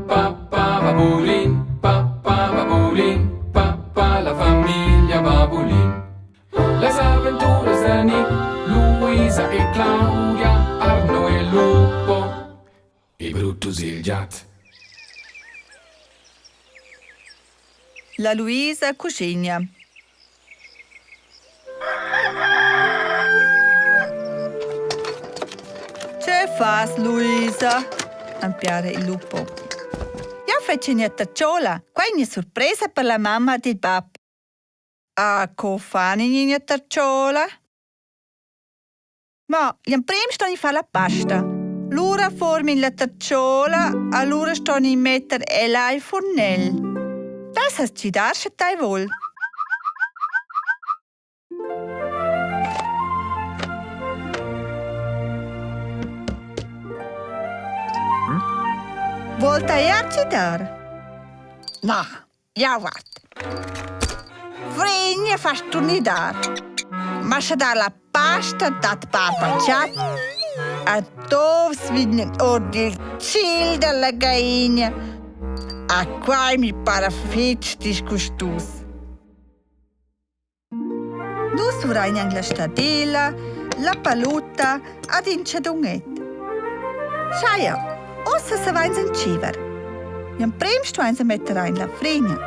pa pa babulin, pa pa babulin, pa pa la famiglia Babulin. Las aventuras da Nick, Luisa e Claudia, Arno e Lupo e Brutus il giat. La Luisa cuschigna. Che fas, Luisa? empiara il lupo. Jau fetsch ina tacciola. Quai è ina surpresa per la mamma ed il bab. Ah, co fan ina tacciola? Ma gl'emprem ston i far la pasta. Lura formin la tacciola, allura ston i metter ella al furnel. Das has gidar sche tai vol. Vol tai er gidar? Na, Jau vart. Fregna fa sturnidar. Ma sche dar la pasta dat barba chat, a dovs vegnan or dil tschel dalla gaigna. A quai mi para fetg disgustus. Nus vurain la stadella, la palutta ad in tschadunget. Schaja, ussa savains entscheiver. Gl'emprem stueins metter aint la fregna.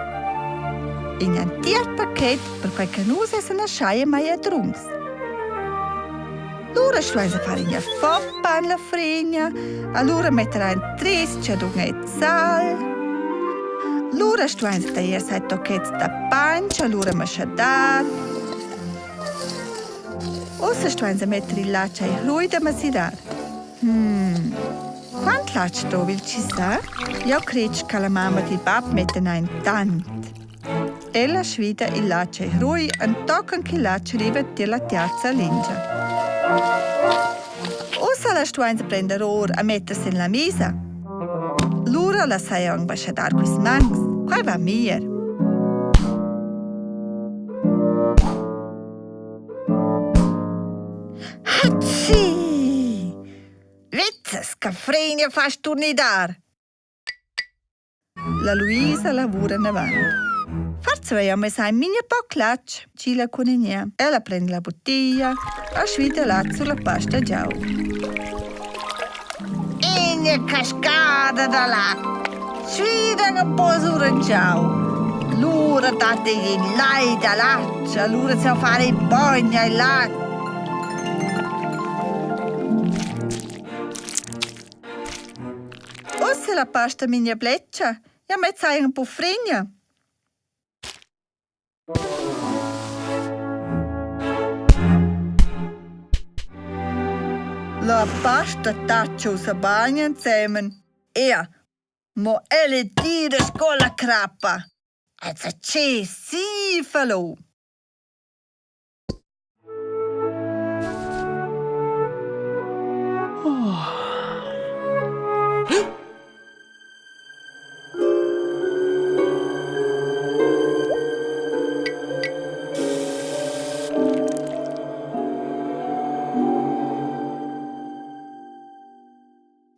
In entir paquet perquai che nus essan aschia mai adruns. Lura stueins far ina foppa en la fregna, allura metter aint treis tschadunets sal. Lura stueins tagliar sai tochets da pancia, lura maschadar. Ussa stueins metter il latg ei hrui da masirar. Hmm, quant latg dov'il chi sa? Jau cret che la mamma ed il bab mettan aint tant. Ella svida il latg ei hrui entochen ch'il latg riva tier la tiarza lingia. Ussa la stueins prender or e metter sin la misa. Lura la sai aunc maschadar culs mauns. Quei va meglier. Hatschi! Vezzas che fregna fa sturnidar! La Luisa lavura navant. Forsa vai mess aint mincha poc latg, di la cunigna. Ella prenda la buttiglia e svida lat sur la pasta giau. Ina cascada da lat! Svidan ün po surangiau. Lura dat ei in lai da latg, allura sa far il bogn al lat. Ussa la pasta migna bletscha, ja mez hai ün po frigna. La pasta tatscha ussa bain ensemen. Ea, mo el è dira sco la crappa. Enzatgei sifa lu.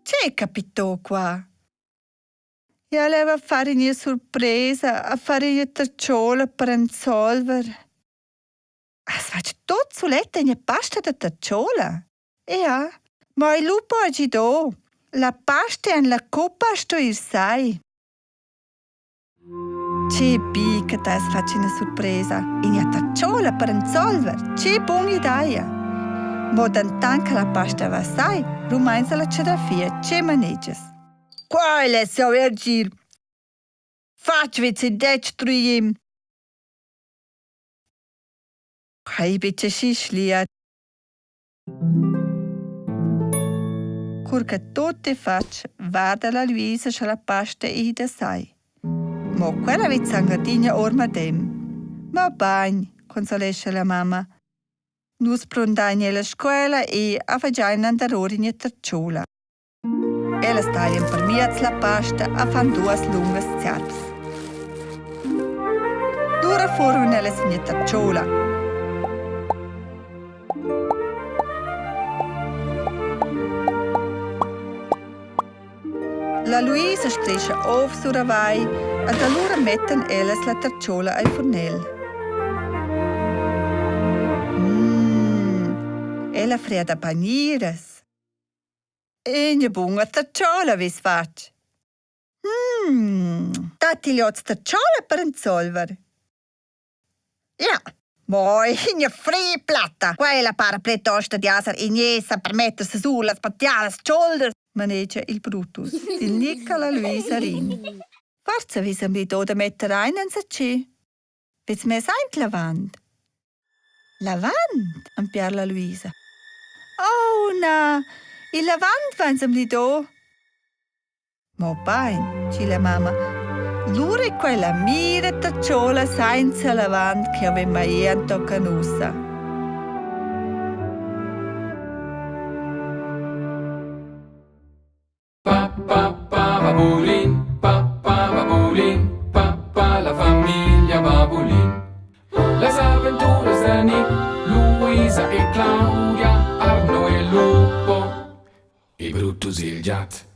Tgei capitò qua? Jau leva far ina surpresa a far ina tertschola per ensolver. Has fatg tut suletta ina pasta da tertschola? Ea, ma il lupo ha gidò. La pasta en la cuppa sto ir sai. Che bi che t'has fatg ina surpresa. Ina tertschola per ensolver, che bun'ideia. Mo dentant che la pasta va sai, rumainza la tschadafia, che manegias? Quai less jau er gir. Fatg vez in detg truim. Quai betg aschi schliat. Cur che tut è fatg, varda la Luisa scha la pasta è ida sai. Mo quella vezza anc adina or madem. Ma bagn, consolescha la mamma. Nus prundain ella scoula e a fagiain andaror ina tertschola. Ellas taglian permiez la pasta e fan duas lungas ziaps. Lura fuorman ellas ina tertschola. La Luisa strescha ov suravai ed allura mettan ellas la tartschola al furnel. Mm, ella fria da paniras. Ina buna tartschola vess fatg. Mm, datti oz tartschola per ensolver? Ja, mo ina friplatta! Quella para plitost dad esser ignesa per metter sissu las patialas tscholdas, manegia il Brutus, il Nicola la Luisa rin. Forsa vess emblidò da metter aint enzatgi. Vez mess aint lavand? Lavand? empiar la Luisa. Oh na, il lavand vains emblidò. Mo bain, di la mamma, lura è quella mira tatschola sainza lavand ch'eu vegn mai toccà ussa. Pa pa pa babulin, pa pa babulin, pa pa la famiglia Babulin. Las aventuras da Nick, Luisa e Claudia, Arno e Lupo e Brutus il giat.